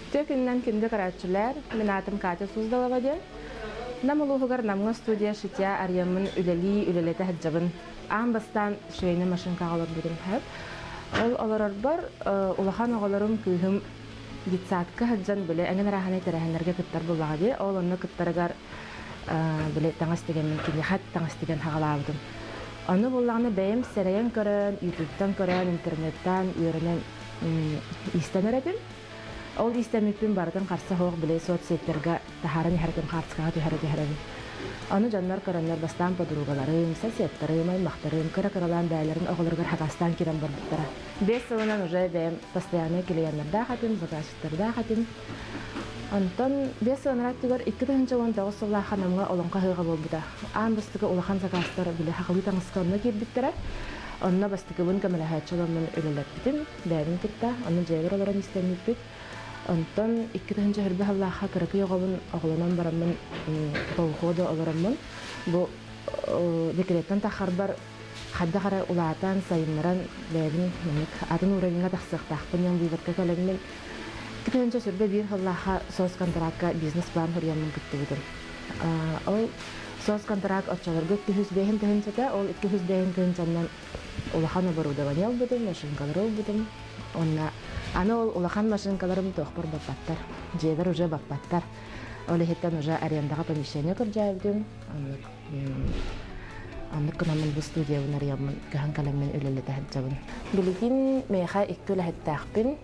Үтүө күнүнэн күндү көрөөччүлэр, мин аатым Катя Суздалова диэн. Нам улууһугар Намҥа студия шитья арыйаммын үлэлии, үлэлэтэ сылдьабын. Аан бастаан швейнай машинкаҕа олорбутум сөп. Ол олорорбор улахан оҕолорум кыыһым детсадка сылдьан били эҥин арааһынай тэрээһиннэргэ кыттар буоллаҕа дии. Ол онно кыттарыгар били таҥас тигэммин киниэхэ таҥас тигэн хаҕалаабытым. Ону буоллаҕына бэйэм сэрэйэн көрөн, ютубтан көрөн, интернеттан үөрэнэн иистэнэр этим. Ол иистэммиппин барытын харса суох били соцсетьтэргэ таһааран иһэртим, хаартыскаҕа түһэрэ түһэрэбин. Ону дьоннор көрөннөр бастаан подругаларым, соседтарым, аймахтарым кыра-кыралаан бэйэлэрин оҕолоругар хакастаан киирэн барбыттара. Биэс сылынан уже бэйэм постояннай клиеннардаах этим, заказчиктардаах этим. Онтон биэс сыл өттүгэр 2019 сыллаахха Намҥа олоҥхо ыһыаҕа буолбута. Аан бастакы улахан заказтар били хахалыы таҥаска онно киирбиттэрэ. Онно бастакыбын көмөлөһөөччү оламмын үлэлэппитим, бэйэбин кытта. Онно дьиэбэр олорон истэммиппит. Онтон 2021 сыллаахха кыракый оҕобун оҕолонон бараммын по уходу олороммун бу декреттэн тахарбар хайдах эрэ улаатан, сайыннаран бэйэбин маннык атын уровеньҥа тахсыахтаахпын диэн выводка кэлэммин 2021 сыллаахха соцконтракка бизнес-план суруйаммын кыттыбытым. Ол соцконтракт оччолорго 205 тыһыынчата, ол 205 тыһыынчаннан улахан оборудование ылбытым, машинкалары ылбытым. Уонна аны ол улахан машинкаларым туохпар баппаттар, дьиэбэр уже баппаттар. Ол иһиттэн уже арендаҕа помещение көрдөөбүтүм. Оннук оннук гынаммын бу студиябын арыйаммын көһөн кэлэммин үлэлэтэ сылдьабын. Билигин миэхэ икки үлэһиттээхпин.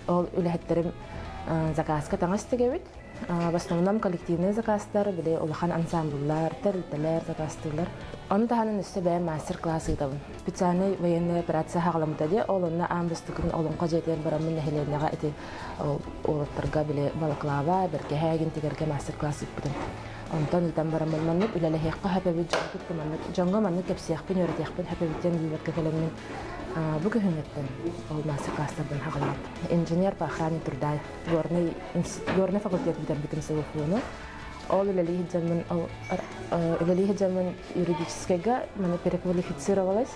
Ол үлэһиттэрим заказка таҥас тигэбит. В основном коллективные заказтар, били улахан ансамбллар, тэрилтэлэр заказтыыллар. Ону таһынан өссө бэйэм мастер-класс ыытабын. Специальный военная операция хаҕаламмыта дии, ол онно аан бастакын олоҥхо дьиэтигэр бараммын нэһилиэнньэҕэ ити уолаттарга били балаклава, бэргэһээгин тигэргэ мастер-класс ыыппытым. Онтон ыытан бараммын маннык үлэлэһиэххэ сөп эбит, дьону кытта маннык дьоҥҥо маннык кэпсиэхпин, үөрэтиэхпин сөп эбит диэн выводка кэлэммин бу күһүҥҥүттэн ол мастер-класстарбын хаҕалаабытым. Инженер по охране труда горный, горный факультет бүтэрбитим СВФУ-ну. Ол үлэлии сылдьаммын ол үлэлии сылдьаммын юридическайга маны переквалифицировалась.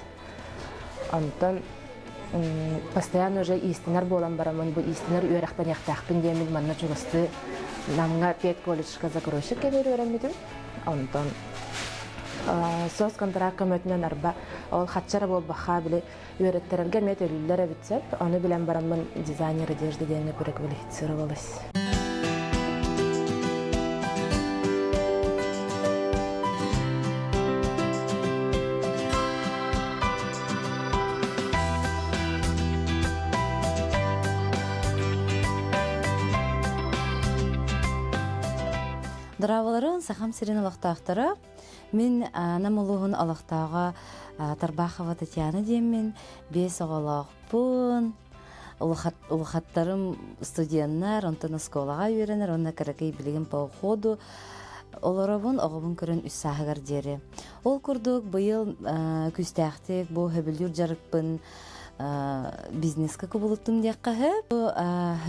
Онтон постоянно уже иистэнэр буолан бараммын бу иистэнэр үөрэхтэниэхтээхпин диэммин манна чугастыы Намҥа педколледжка закройщик кэлэр үөрэммитим. Онтон соцконтракт көмөтүнэн арба ол хаччара буолбахха били үөрэттэрэргэ эмиэ төлүүллэр эбит сөп. Ону билэн бараммын дизайнер одежды диэҥҥэ переквалифицировалась. Дорооболорун, Сахам сирин олохтоохторо. Мин Нам улууһун олохтооҕо Тарбахова Татьяна диэммин, биэс оҕолоохпун. Улахаттарым студеннар, онтон оскуолаҕа үөрэнэр, уонна кыракый билигин по уходу олоробун, оҕобун көрөн үс сааһыгар диэри. Ол курдук быйыл күүстээхтик бу сөбүлүүр дьарыкпын бизнеска кубулуттум диэххэ сөп.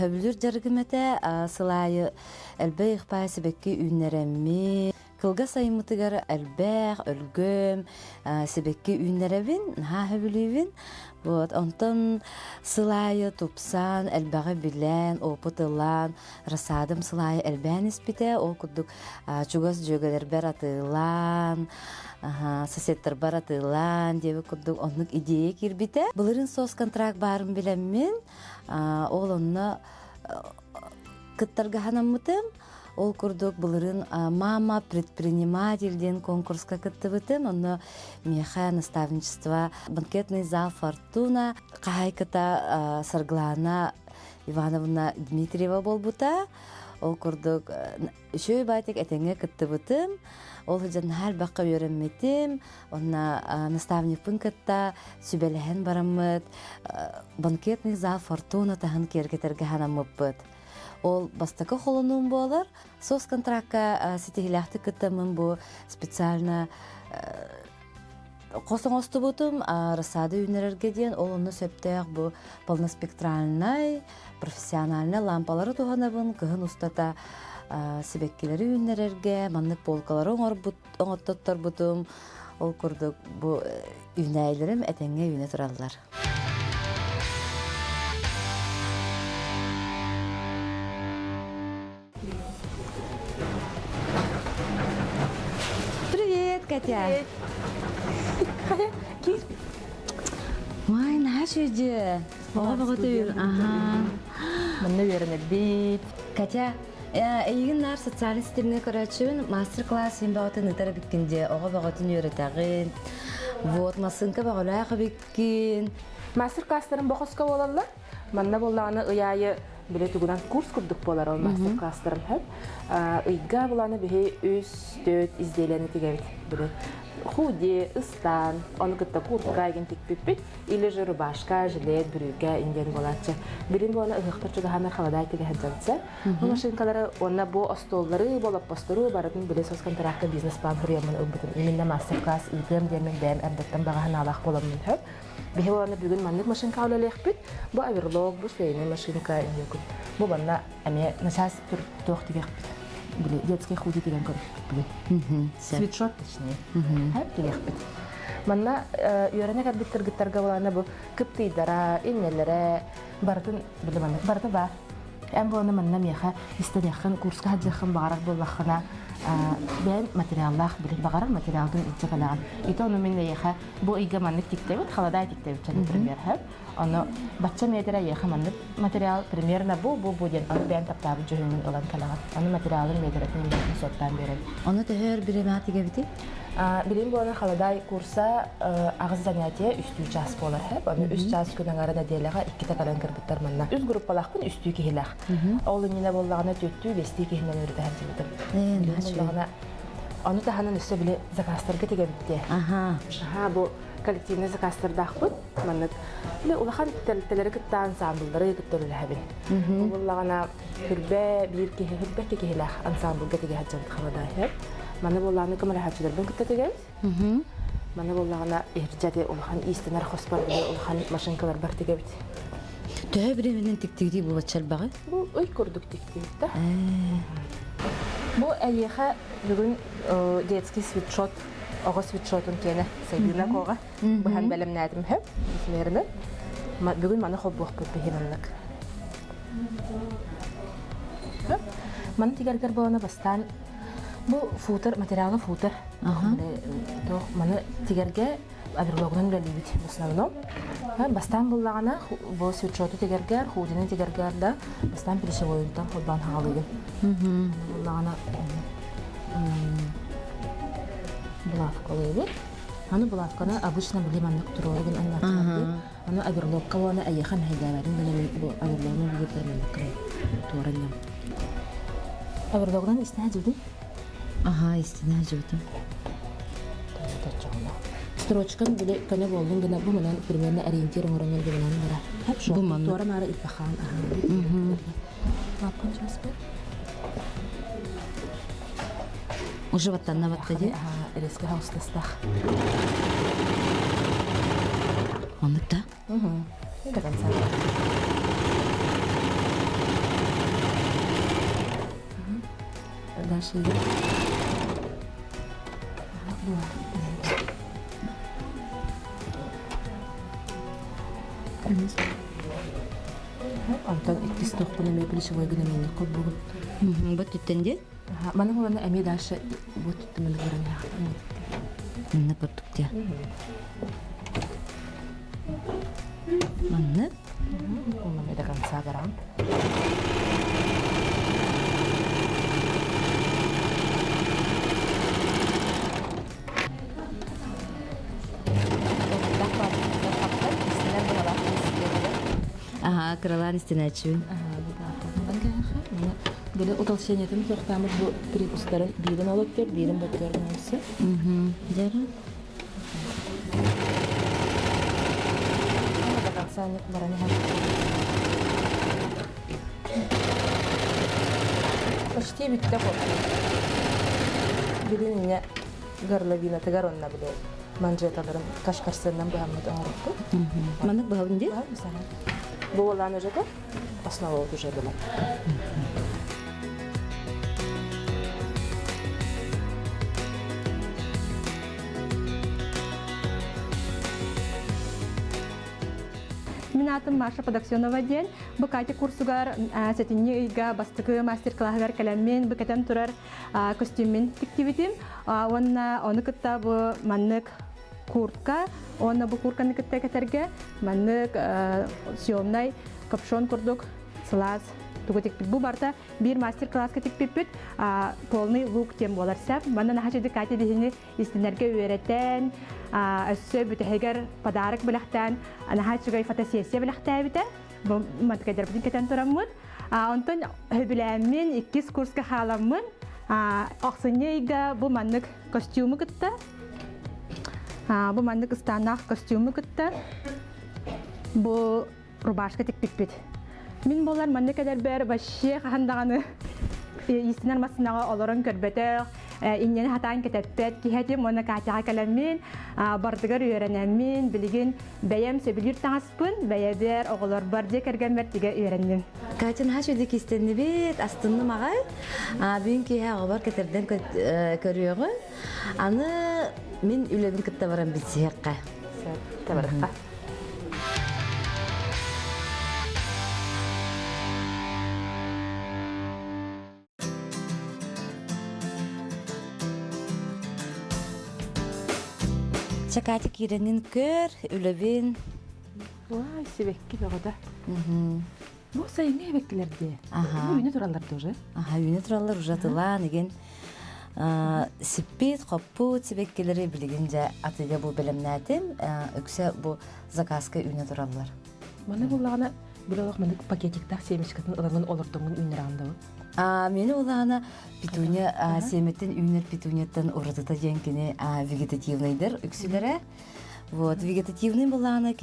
Сөбүлүүр дьарыгым этэ сыл аайы элбэх ыхпаа сибэкки үүннэрэммин, Кылгас айыммытыгар элбэх, өлгөм, сибэкки үүннэрэбин, наһаа сөбүлүүбүн. Вот, онтон сыл аайы тупсан, элбэҕи билэн, опыт ылан, рассадам сыл аайы элбээн испитэ. Ол курдук чугас дьүөгэлэрбэр атыылаан, соседтарбар атыылаан диэбит курдук оннук идея киирбитэ. Былырыын соцконтракт баарын билэммин, ол онно кыттарга санаммытым. Ол курдук былырыын «Мама предприниматель» диэн конкурска кыттыбытым. Онно миэхэ наставничество банкетный зал «Фортуна» хаһаайката Саргылана Ивановна Дмитриева буолбута. Ол курдук үчүгэй баайтык этэҥҥэ кыттыбытым. Ол сылдьан наһаа элбэххэ үөрэммитим. Онно наставникпын кытта сүбэлэһэн бараммыт банкетный зал «Фортуна» таһын киэргэтэргэ санаммыппыт. Ол бастакы холонуум буолар. Соцконтракка ситиһилээхтик кыттаммын бу специально хос оҥостубутум рассада үүннэрэргэ диэн ол онно сөптөөх бу полноспектральнай профессиональнай лампалары туһанабын кыһын устата сибэккилэри үүннэрэргэ маннык полкалары оҥорбут оҥоттотторбутум ол курдук бу үүнээйилэрим этэҥҥэ үүнэ тураллар. Катя! Ой, наһаа үчүгэй. Оҕо бөҕөтө Аха. Манна үөрэнэрбит. Катя, эйигин наар социальный ситимҥэ көрөөччүбүн, мастер-класс иһин бөҕөтүн ыытар эбиккин дии, оҕо бөҕөтүн үөрэтэҕин. Вот, массыынка бөҕөлөөх эбиккин. Мастер-класстарым бохоско буолаллар. Манна буоллаҕына ый аайы били тугунан курс курдук буолар ол мастер-класстарым хөп. Ыйга булааны биһи үс, төрт изделиени тигэбит. Били худи, ыстаан, ону кытта куртка игин тикпиппит. Или же рубашка, жилет, бүрүүкэ индиэн буолааччы. Билин буолана ыһыахтар чугаһанар халадаай тигэ сылдьабытса. Бу машинкалары уонна бу остуоллары, болоппостору барытын били соцконтракка бизнес-план суруйаммын ылбытым. Именно мастер-класс ыытыам диэммин бэйэм эрдэттэн баҕа санаалаах буоламмын сөп. Биһи уонна бүгүн маннык машинка үлэлиэхпит. Бу оверлок, бу швейный машинка инньэ Бу манна эмиэ начаас туох тигиэхпит. Били детский худи тигэн көрүөхпүт бүгүн. Свитшот точнее. Хэп тигиэхпит. Манна үөрэнэ кэлбит кыргыттарга булаана бу кыптыйдара, иннэлэрэ барытын били маннык барыта баар. Эн буолана манна миэхэ историаххын, курска сылдьыаххын баҕарар буоллаххына, бэйэн материаллаах били баҕарар материалгын илдьэ кэлэҕин. Ити ону мин эйиэхэ бу ыйга маннык тиктэбит, халадаай тиктэбит чэ, например, Ону бачча метр эйиэхэ маннык материал примерно бу бу бу диэн ону бэйэн таптаабыт дьүһүҥҥүн ылан кэлэҕин. Ону материалын метрэтин имиэтин суоттаан биэрэбит. Ону төһө өр бириэмэҕэ тигэбитий? Билим буолан халадаай курса аҕыс занятие үстүү чаас буолар хэп. Ону үс чаас күн аҥара нэдиэлэҕэ иккитэ кэлэн кыргыттар манна. Үс группалаахпын үстүү киһилээх. Ол иннинэ буоллаҕына түөртүү, биэстии киһинэн үөрэтэ сылдьыбытым. Буоллаҕына ону таһынан өссө били заказтарга тигэбит дии. Аха. Аха бу коллективный заказтардаахпыт. Маннык били улахан тэрилтэлэри кытта ансамбллары кытта үлэлэһэбин. Бу буоллаҕына хүрбэ биир киһи хүрбэ икки киһилээх ансамблга тигэ сылдьан халадаайһы. Маны буоллаҕына көмөлөһөөччүлэрбин кытта тигэбит. Маны буоллаҕына иһирдьэ улахан иистэнэр хоспор били улахан машинкаларбар тигэбит. Төһө бириэмэнэн тиктигитий бу бачча элбэҕи? Бу ый курдук тиктибит да. Бу эйиэхэ бүгүн детский свитшот оҕо свитшотун киэнэ Сайдыына Коҕа быһан бэлэмнээтим хөп размерынан. Бүгүн маны холбуохпут биһи маннык. Маны тигэргэр буолана бастаан бу футер материалы футер маны тигэргэ оверлогунан үлэлиибит в основном. Бастаан буллаҕына бу свитшоту тигэргэр, худины тигэргэр да бастаан плечевойунтан холбоон хаалыыгын. Буллаҕына булавкалыыбыт. Аны булавканы обычно били маннык туруоргун анньааччыларбыт. Аны оверлокка уонна эйиэхэ мэһэйдээбэтин гына мин бу оверлогун билиирдэр маннык кырай туоран Оверлогунан истэн сылдьыбытым. Аха, истинэ сылдьыбытым. Строчкам били көнө буоллун гына бу манан примерно ориентир оҥоронон гынан бара. Бу маннык. Туора маары иппахаан аһаан. Лапкан часпы. Уже баттанна батта ди. Резко хаустастах. Оннук да? До конца. Дальше идет. Онтон иккис тохпун эмиэ плечевой гына миинник холбугун. Бу түттэн ди? Маны буланы эмиэ дальше бу түттүмүн көрөн Манна курдук дия. Маннык. Онно до конца барам. Аха, кыралаан истинээччибин. Били утолщениетын суохтаамыт бу припустарын биирин олоттор, биирин боттор гынамсы. Дьара. До конца баран Почти бүттэ Билин инне горловинатыгар онна били манжеталарын кашкарсыынан быһаммыт оҥоруппут. Маннык быһабын дии? Бу буолаан уже основа уже было. Мин аатым Маша Подоксенова диэн. Бу Катя курсугар сэтинньи ыйга бастакы мастер-класс кэлэммин, бу кэтэн турар костюммин тиктибитим. Уонна ону кытта бу маннык куртка, уонна бу куртканы кытта кэтэргэ маннык съемнай капюшон курдук сылаас тугу тикпит. Бу барыта биир мастер-класска тикпиппит полный лук диэн буолар сөп. Манна наһаа Катя биһини истинэргэ үөрэтэн, өссө бүтэһигэр подарок бэлэхтээн, наһаа үчүгэй фотосессия бэлэхтээбитэ. Бу мантыкайдарбытын кэтэн тураммыт. Онтон сөбүлээммин иккис курска хааламмын, ахсынньы ыйга бу маннык костюму кытта, бу маннык ыстааннаах костюму кытта бу рубашка тикпиппит. Мин буолар манна кэлэрбэр вообще хаһан даҕаны иистэнэр массыынаҕа олорон көрбөтөх, инньэни хатаан кэтэппэт киһи этим уонна Катяҕа кэлэммин, бардыгар үөрэнэммин, билигин бэйэм сөбүлүүр таҥаспын бэйэбэр, оҕолорбор, дьиэ кэргэммэр тигэ үөрэнним. Катя наһаа үчүгэй истэннибит, астынным аҕай. Бүгүн киэһэ оҕобор кэтэрдэн көрүөҕүм. Аны мин үлэбин кытта баран билсиһиэххэ. Сөп, табарыхха. Чэ, Катя, киирэнин көр, үлэбин. Ой, сибэкки бөҕөтө. Бу сайыҥҥы эбэккилэр дии. Бу үүнэ тураллар да уже. Аха, үүнэ тураллар уже тылаан игин. Сиппит, хоппут сибэккилэри билигин дьэ атыыга бу бэлэмнээтим. Үксэ бу заказка үүнэ тураллар. Маны буллаҕына били олох маннык пакетиктаах семечкатын ылаҥын олордоҥҥун үүннэрэҕин да Мени улаана петуния сиэмэттэн үүнэр петунияттан уратыта диэн кини вегетативнайдар үксүлэрэ. Вот, вегетативный былаана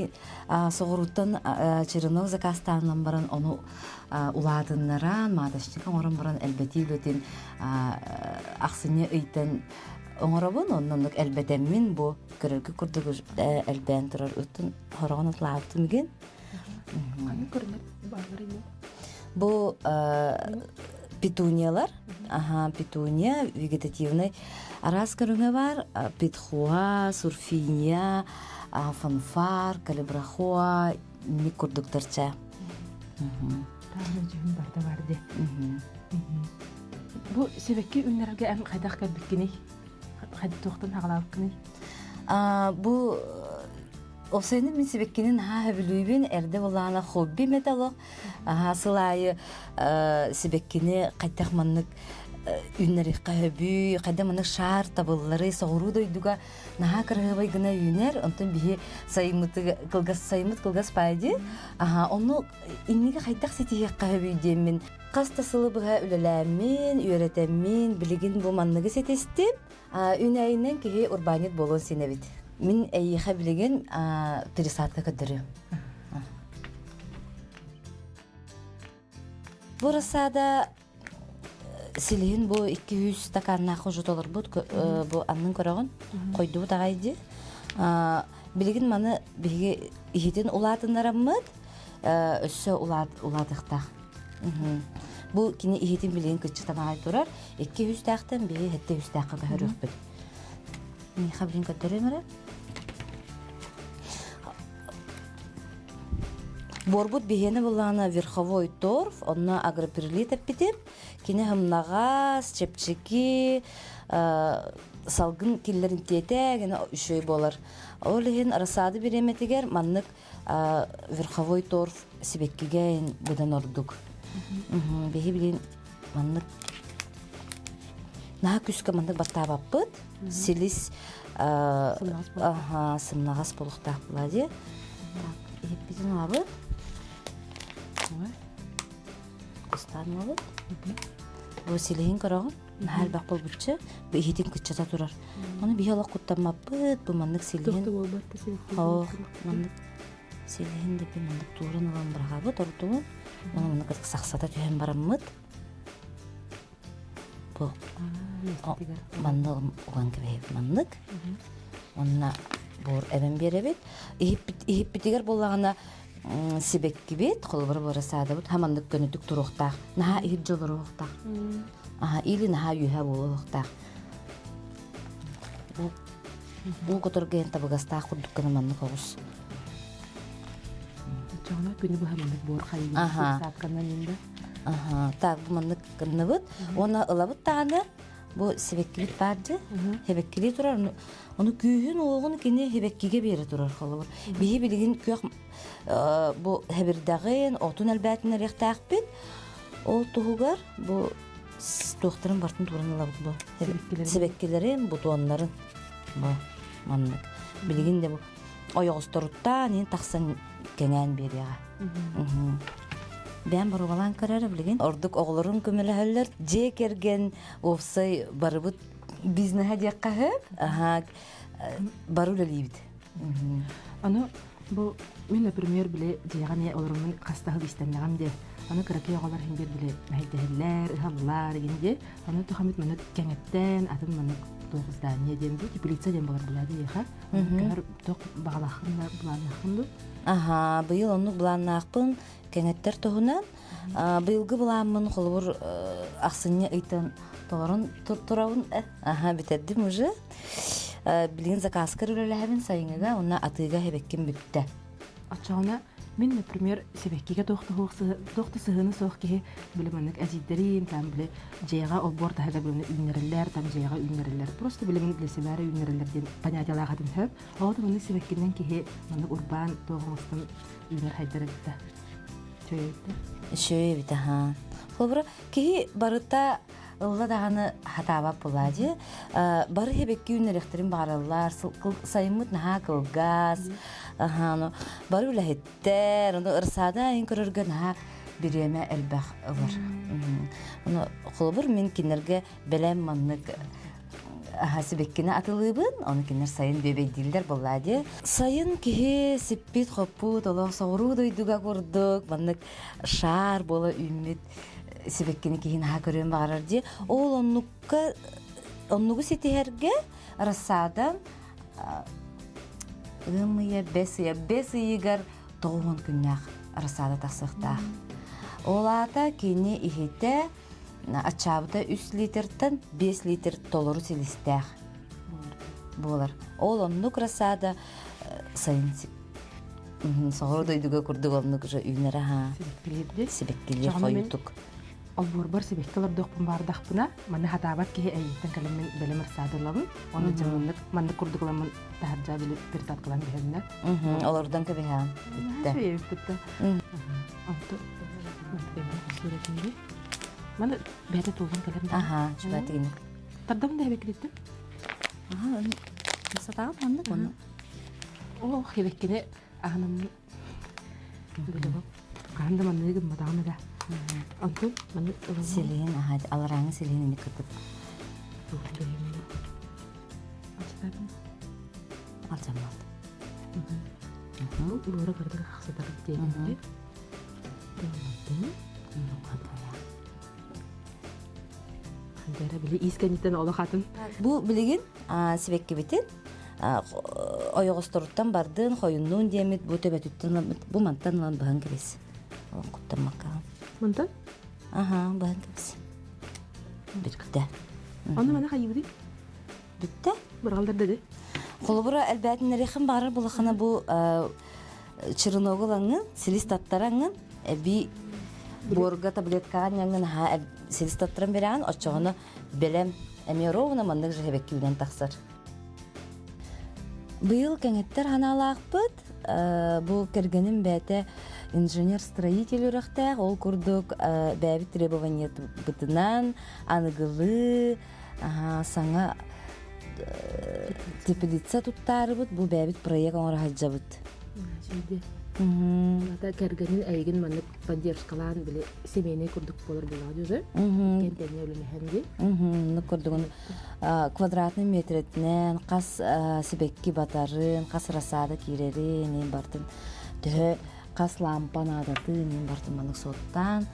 соҕурууттан черенок заказтаанан баран ону улаатыннаран, маточник оҥорон баран элбэтии үлэтин ахсынньы ыйтан оҥоробун, онно оннук элбэтэммин бу көрөргө курдук элбээн турар ыттын хороҕон атлаабытым игин. Бу петуниялар, аха, петуния вегетативный араас көрүҥэ бар, петхуа, сурфиния, фанфар, калибрахоа, ник курдуктарча. Таһына барда бар ди. Бу сибэкки үүннэрэргэ эн хайдах кэлбиккиний? Хайдах туохтан хаҕалаабыккыный? Бу Осайны мин сибэккини наһаа сөбүлүүбүн, эрдэ булаана хобби металлох. Аһаа сыл аайы сибэккини хайдах маннык үүннэриэххэ сөбүй, хайдах маннык шаар табыллары соҕуруу дойдуга наһаа кыраһыабай гына үүнэр. Онтон биһи сайыммыты кылгас сайыммыт кылгас паай дии. Аһаа ону инниги хайдах ситиһиэххэ сөбүй диэммин хас да сылы быһа үлэлээммин, үөрэтэммин, билигин бу манныгы ситистим. Үүнээйинэн киһи урбаанньыт буолуон син эбит. Мин эйиэхэ билигин пересадка көрдөрүөм. Бу рассада силиһин бу 200 стаканнаах уже толорбут бу аннын көрөҕүн хойдубут аҕай дии. Билигин маны биһиги иһитин улаатыннараммыт өссө улаатыахтаах. Бу кини иһитин билигин кыччатан аҕай турар. 200-тээхтэн биһи 700-тээххэ көһөрүөхпүт. Миэхэ билин көрдөрүөм эрэ. Буорбут биһиэнэ буллаҕына верховой торф, онно агроперлит эппитим. Кини һымнаҕас, чэпчэки, салгын киллэринтиэтэ гына үчүгэй буолар. Ол иһин рассада бириэмэтигэр маннык верховой торф сибэккигэ быдан ордук. Биһи билин маннык наһаа күүскэ маннык баттаабаппыт. Силис сымнаҕас буолуохтаах буолаа дии. Так, иһиппитин ылабыт. Кустаан ылабыт. Бу силиһин көрөҕүн. Наһаа элбэх буолбучча, бу иһитин кыччата турар. Ону биһи олох куттаммаппыт, бу маннык силиһин. Ох, маннык силиһин деп маннык тууран ылан быраҕабыт ордугун. Ону маннык сахсата түһэн бараммыт. Бу манна уган кэбиһэбит маннык. Онна буор эбэн биэрэбит. Иһиппитигэр буоллаҕына сибэккибит, холобура буора саадабыт хаманнык көнөтүк туруохтаах. Наһаа иһит дьолоруохтаах. Аха, или наһаа үөһэ буолуохтаах. Бу бу которгайын табыгастаах курдук гына маннык оҕус. Оччоҕуна күнү быһа маннык буор хайыгын саапканан инде. Аха, так бу маннык гынныбыт. Уонна ылабыт даҕаны бу сибэккибит баар дьэ. Хэбэккилии турар. Ону күүһүн-уоҕун кини хэбэккигэ биэрэ турар холобур. Биһи билигин күөх бу хэбирдэҕин, отун элбээтин эриэхтээхпит. Ол туһугар бу туохтарын бартын туран ылабыт бу. Сибэккилэрин, бутуоннарын. Бу маннык. Билигин де бу ойоҕосторуттан иһин тахсан кэҥээн биэриэҕэ. Бэйэм боруобалаан көрөр билигин. Ордук оҕолорум көмөлөһөллөр. Дьиэ кэргэн уопсай барыбыт бизнеһэ диэххэ сөп. Аха, бары үлэлиибит. Аны бу мин, например, били дьиэҕэ эмиэ олоруммун хаста сыл истэннэҕим диэ. Аны кыракый оҕолор иһин биир били мэһэйдэһэллэр, ыһаллар игин диэ. Аны тухаммыт маннык кэҥэттэн, атын маннык туох здание диэн бу теплица диэн болар булаа диэхэ. Көһөр туох баҕалааххын да былааннааххын дуу? Аха, быйыл оннук былааннаахпын кэҥэттэр туһунан. Быйылгы былааммын холобур ахсынньы ыйтан толорон турабын. Аха, бүтэрдим уже. Билигин заказкар үлэлэһэбин сайыҥҥыга уонна атыыга хэбэкким бүттэ. Оччоҕуна мин, например, сибэккигэ туох да сыһыана суох киһи били маннык эдьиийдэрим, там били дьиэҕэ олбуор таһыгар били үүннэрэллэр, там дьиэҕэ үүннэрэллэр. Просто били мин для себя эрэ үүннэрэллэр диэн понятиелаах этим сөп. Ол маннык сибэккинэн киһи маннык урбаан туох оҥостон үүнэр хайдар эбит да. Үчүгэй эбит да. Үчүгэй эбит аһаа. Холобура, киһи барыта ылла даҕаны хатаабат буолаа дии. Бары хэбэкки үүннэриэхтэрин баҕараллар. Сайыммыт наһаа кылгас. Аһаа, бары үлэһиттэр, ону ырсаада айын көрөргө наһаа бириэмэ элбэх ылар. Ону холобур мин кинилэргэ бэлэм маннык аһа сибэккини атылыыбын, ону кинилэр сайын бүөбэйдииллэр буоллаа дии. Сайын киһи сиппит-хоппут, олох соҕуруу дойдуга курдук маннык шаар буола үүммүт сибэккини киһи наһаа көрүөн баҕарар дии. Ол оннукка оннугу ситиһэргэ рассада ыам ыйа, бэс ыйа, бэс ыйыгар 90 күннээх рассада тахсыахтаах. Ол аата кини иһитэ аччаабыта 3 литртэн 5 литр толору силистээх буолар. Ол оннук рассада сайын соҕуруу дойдуга курдук оннук уже үүнэр аһаа. Сибэккилиирди. Сибэккилиир хойутук. Олбуорбар сибэкки олордуохпун баардахпына, манна хатаабат киһи эйиттэн кэлэммин бэлэм ырсаадылабын. Оны дьэ маннык курдук ыламмын таһырдьа били пересадкалан биһэннэ. Олордон кэбиһээн. Бүттэ. Бүттэ. Онто Маны бэйэтэ туулан кэлэр. Аха, чугатыгын. Тардам да хэбэккириттим. Аха, сатаҕым маннык онно. Оо, хэбэккини аһынаммын билэбин. Хаһан да манныгы гымматаҕым этэ. Онтон маннык ылан Силиһин аха, аларааҥы силиһин ини кытып. Алдьаммат. Буора кырдык хахсатар диэбитти. Хантара били ис кэнниттэн олох атын. Бу билигин сибэккибитин ойоҕосторуттан бардын, хойуннуун диэммит бу төбөтүттэн бу мантан ылан быһан кэбис. Куттаммакка. Мантан? Аха, быһан кэбис. Бүттэ. Аны мана хайыбыты? Бүттэ. Быралдар деді. Холобура элбээтиннэриэхин баҕарар булахана бу черногу ылаҥҥын, силис таттараҥҥын, эбии буорга таблеткаҕа анньаҥҥын аһаа силис таттаран бирэҕин, оччоҕуна бэлэм эмиэ ровно маннык же хэбэкки тахсар. Быйыл кэҥэттэр ханаалаахпыт. Бу кэргэним бэйэтэ инженер-строитель үрэхтээх, ол курдук бэйэбит требованиебытынан аныгылыы саҥа теплица туттаарыбыт, бу бэйэбит проект оҥоро сылдьабыт. Ата кэргэнин эйигин маннык поддержкалаан били семейный курдук буолар буолаҕа уже кэнтэниэ үлэлэһэн дии. Оннук курдугун квадратный метрэтинэн хас сибэкки батарын, хас рассада киирэрин, ин бартын төһө хас лампа наадатын, ин бартын маннык суоттаан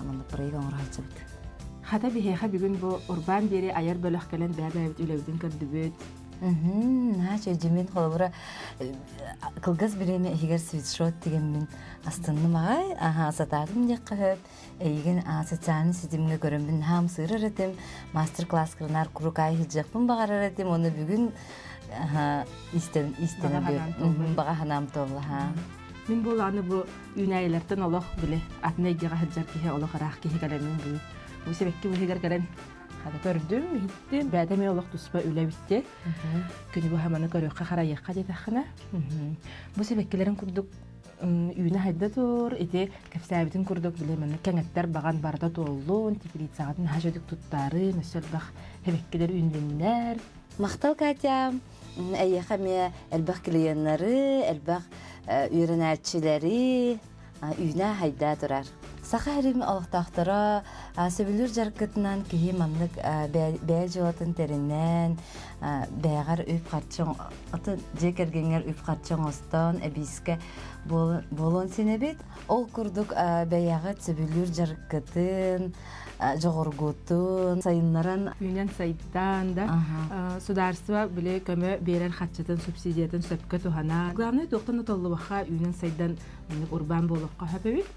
маннык проект оҥоро сылдьабыт. Хата биһиэхэ бүгүн бу Урбаан биэри айар бөлөх кэлэн бэйэ-бэйэбит үлэбитин көрдүбүт. Наһаа чэйдьимин холобура кылгас бириэмэ иһигэр свитшот тигэммин астынным аҕай. Аһаа сатаатым диэххэ сөп. Эйигин социальнай ситимҥэ көрөммүн наһаа ымсыырар этим. Мастер-класс кырынаар куруук аайы сылдьыахпын баҕарар этим. Ону бүгүн истэн истэн баҕа санаам туолла. Мин буолааны бу үүнээйилэртэн олох били атын эйгэҕэ сылдьар киһи олох ыраах киһи кэлэммин бүгүн бу сибэкки быһыгар кэлэн хата көрдүм, иһиттим. Бэйэтэ эмиэ олох туспа үлэ битти. Күнү быһа маны көрүөххэ, харайыахха диэтэххинэ. Бу сибэккилэрин курдук үүнэ хайда тур, ити кэпсээбитин курдук били манна кэҥэттэр баҕан барыта туоллун, теплицаҕытын наһаа үчүгдүк туттаары, өссө элбэх сибэккилэр үүннүннэр. Махтал, Катя! Эйиэхэ эмиэ элбэх клиеннары, элбэх үөрэнээччилэри үүнэ хайда турар. Саха сирин олохтоохторо сөбүлүүр дьарыккытынан киһи маннык бэйэ дьыалатын тэринэн, бэйэҕэр үп-харчы, атын дьиэ кэргэҥҥэр үп-харчы оҥостон, эбиискэ буолуон син эбит. Ол курдук бэйэҕит сөбүлүүр дьарыккытын, дьоҕургутун сайыннаран үүнэн сайдан да судаарство били көмө биэрэр хаччытын субсидиятын сөпкө туһанаа главное туохтан да толлубахха үүнэн сайдан урбаан буолуохха сөп эбит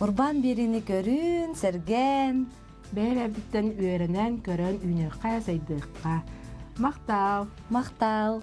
урбаан биэриини көрүн сэргээн бэйэ-бэйэбититтэн үөрэнэн көрөн үүнүөххэ сайдыахха махтал махтал.